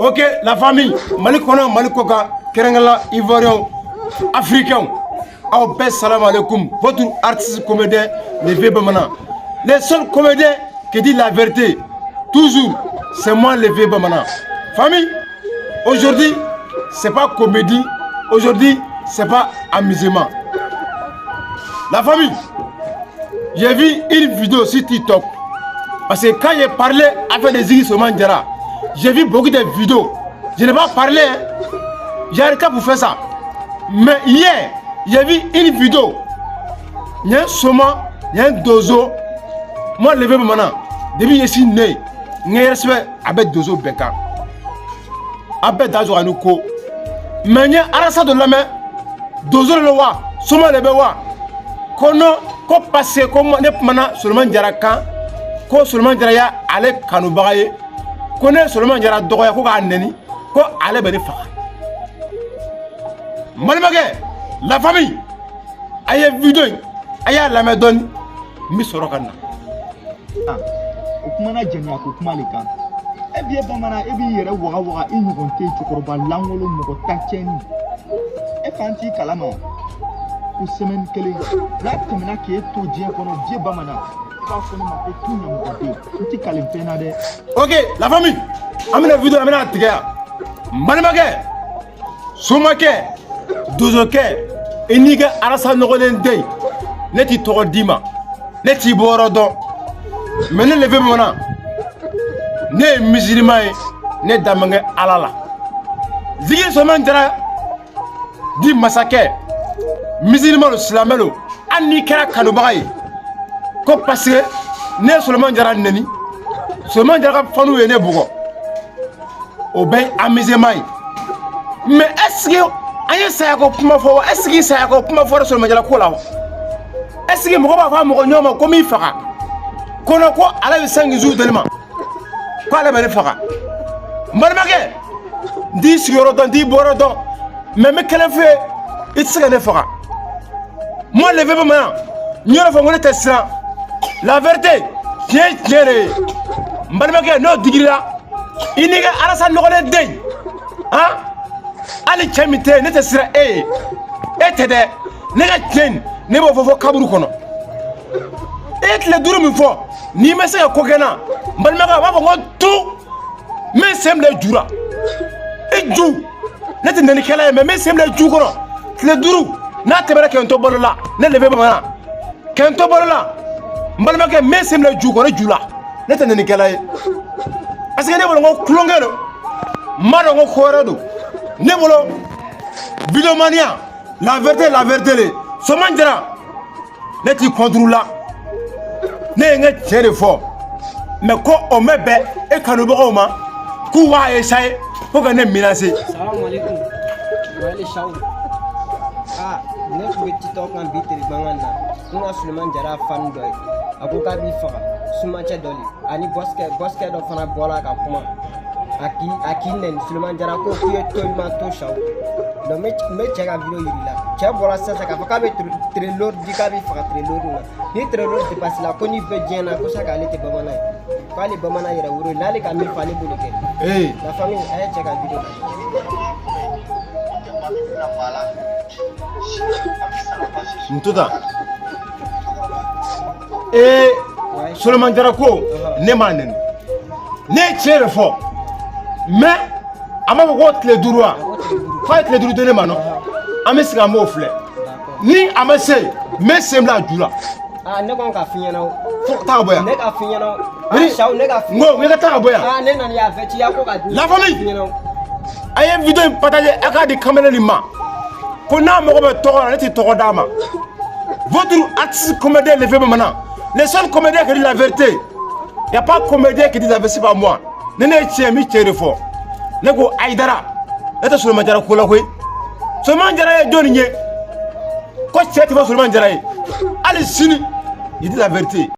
Ok, la famille, Mali kɔnɔ, Mali kɔkan, kɛrɛnkɛrɛnla Ivoirien, Africain, aw bɛɛ, salam alaikum. Votre artiste comédien, le vieux Bamanan. Le seul comédien qui dit la vérité, toujours, c'est moi, le vieux Bamanan. Famille, aujourd'hui, c'est pas comédie, aujourd'hui, c'est pas amusement. La famille, j'ai vu une vidéo sur TikTok. Parce que quand j'ai parlé avec des Ziggy Soman Diarra, j'ai vu beaucoup de vidéos. Je n'ai pas parlé, hein. J'ai arrêté pour faire ça. Mais hier, j'ai vu une vidéo. Il y a un soma, il y a un dozo. Moi, le vieux maintenant, depuis que je suis né, je respect avec dozo bɛɛ. Avec dazo anuko. Mais il y a arasa de la main, dozo le wa, soma le wa. Kono, ko parce ko ne kumana Suleiman Jara kan, ko Suleiman Jara ya ale kanubaga ye, ko ne Suleiman Jara dɔgɔya, ko k'a nɛni, ko ale bɛ ne faga. N balimakɛ, la famille, a ye vidéo in, a y'a lamɛn dɔɔni, n bɛ sɔrɔ ka na. O kumana jɛnɛya ko kuma le kan. E vieux Bamanan, e b'i yɛrɛ waga waga, i ɲɔgɔn tɛ cɛkɔrɔba lankolon, mɔgɔ ta tiɲɛni. E fan t'i kalama ko semaine kelen n'a tɛmɛna k'e to diɲɛ kɔnɔ, vieux Bamanan, i b'a fɔ ne ma ko tu ɲamɔgɔden, n ti kalen fɛn na dɛ. Ok, la famille, an bɛna vidéo, an bɛna tigɛ yan. N balimakɛ, somakɛ, dozokɛ, i n'i ka arasa nɔgɔlen den, ne t'i tɔgɔ d'i ma, ne t'i bɔyɔrɔ dɔn, mais ne le vieux Bamanan, ne ye musulman ye, ne da man kɛ Ala la. Zigi Soman Jara di masakɛ, musulman don, silamɛ don. Hali n'i kɛra kanubaga ye, ko parce que ne ye Suleiman Jara neni, Suleiman Jara ka fanu ye ne bugɔ, o bɛɛ ye amusement ye. Mais est ce que an ye sayako kuma fɔ wa? Est ce que sayako kuma fɔra Suleiman Jara ko la wa? Est ce que mɔgɔ b'a fɔ a mɔgɔ ɲɔgɔn ma ko m'i faga ko non, ko ala bɛ 5 jours di ne ma, ko ale bɛ ne faga? N balimakɛ, n t'i sigiyɔrɔ dɔn, n t'i bɔyɔrɔ dɔn, mais n bɛ kelen f'i ye, i tɛ se ka ne faga. Moi, le vieux Bamanan, n y'o de fɔ, n ko ne tɛ siran. La vérité, tiɲɛ ye tiɲɛ de ye. N balimakɛ, n'o digir'i la, i n'i ka arasa nɔgɔlen den han, hali cɛ min tɛ yen, ne tɛ siran e ye, e tɛ dɛ. Ne ka tiɲɛ in, ne b'o fɔ fɔ kaburu kɔnɔ. E ye tile 5 min fɔ, n'i ma se ka ko kɛ n na, n balimakɛ, a b'a fɔ ko tu n bɛ sen bila ju la, i ju. Ne tɛ nɛnikɛla ye, mais n bɛ sen bila ju kɔnɔ tile 5. N'a tɛmɛna kɛ n to balo la, ne le vieux Bamanan, kɛ n to balo la, n balimakɛ, n bɛ sen bila ju kɔnɔ, ju la. Ne tɛ nɛnikɛla ye, parce que ne bolo ko tulonkɛ don, n b'a dɔn ko ko wɛrɛ don. Ne bolo videomania, la vérité, la vérité le. Soman Jara, ne t'i contre la, ne ye n ka tiɲɛ de fɔ, mais ko o mɛ bɛn e kanubagaw ma, k'u b'a essayer ko ka ne menacer. Salamu alaikum. Wale Shaw. Ah, ne tun bɛ TikTok kan bi tele mankan na. N ka Suleiman Jara fan dɔ ye. A ko k'a b'i faga. Sumacɛ dɔ le. Ani bɔsikɛ bɔsikɛ dɔ fana bɔra ka kuma. A k'i nɛni Suleiman Jara ko k'i ye to i ma to Shaw. Donc n bɛ cɛ ka vidéo yir'i la. Cɛ bɔra sisan k'a fɔ k'a bɛ trailer di, k'a b'i faga trailer la. Ni trailer dépassé la, ko n'i bɛ diɲɛ na, ko sa k'ale tɛ bamanan ye. K'ale bamanan yɛrɛ woro ye. N'ale ka min fɔ, ale b'o de kɛ. Ee. La famille, a ye cɛ ka vidéo lajɛ. N to tan ee. Suleiman Jara ko ne m'a nɛni, ne ye tiɲɛ de fɔ, mais a m'a fɔ ko tile 5 wa? A ko tile 5. F'a ye tile 5 di ne ma nɔ, an bɛ sigi, an b'o filɛ. D'accord. Ni a ma se, n bɛ sen bila a ju la. Ah, ne kɔni ka f'i ɲɛna o. Fo taa ka bɔ yan. Ne ka f'i ɲɛna o. Ni Ah, Shaw, ne ka f'i n ko n ka taa ka bɔ yan. Ah, ne nana y'a fɛ ci ya ko ka di. La famille. F'i ɲɛna o. A ye vidéo in partager, a k'a di kamalen nin ma, ko n'a mago bɛ tɔgɔ la, ne tɛ tɔgɔ d'a ma. Votre artiste comédien, le vieux Bamanan, le seul comédien qui dit la vérité. Y a pas comédien qui dit la vérité, c'est pas moi. Ne ye tiɲɛ, n bɛ tiɲɛ de fɔ. Ne ko Ayidara, ne tɛ Suleiman Jara ko la koyi. Suleiman Jara ye jɔnni ye ko cɛ tɛ fɔ Suleiman Jara ye? Hali sini, il dit la vérité.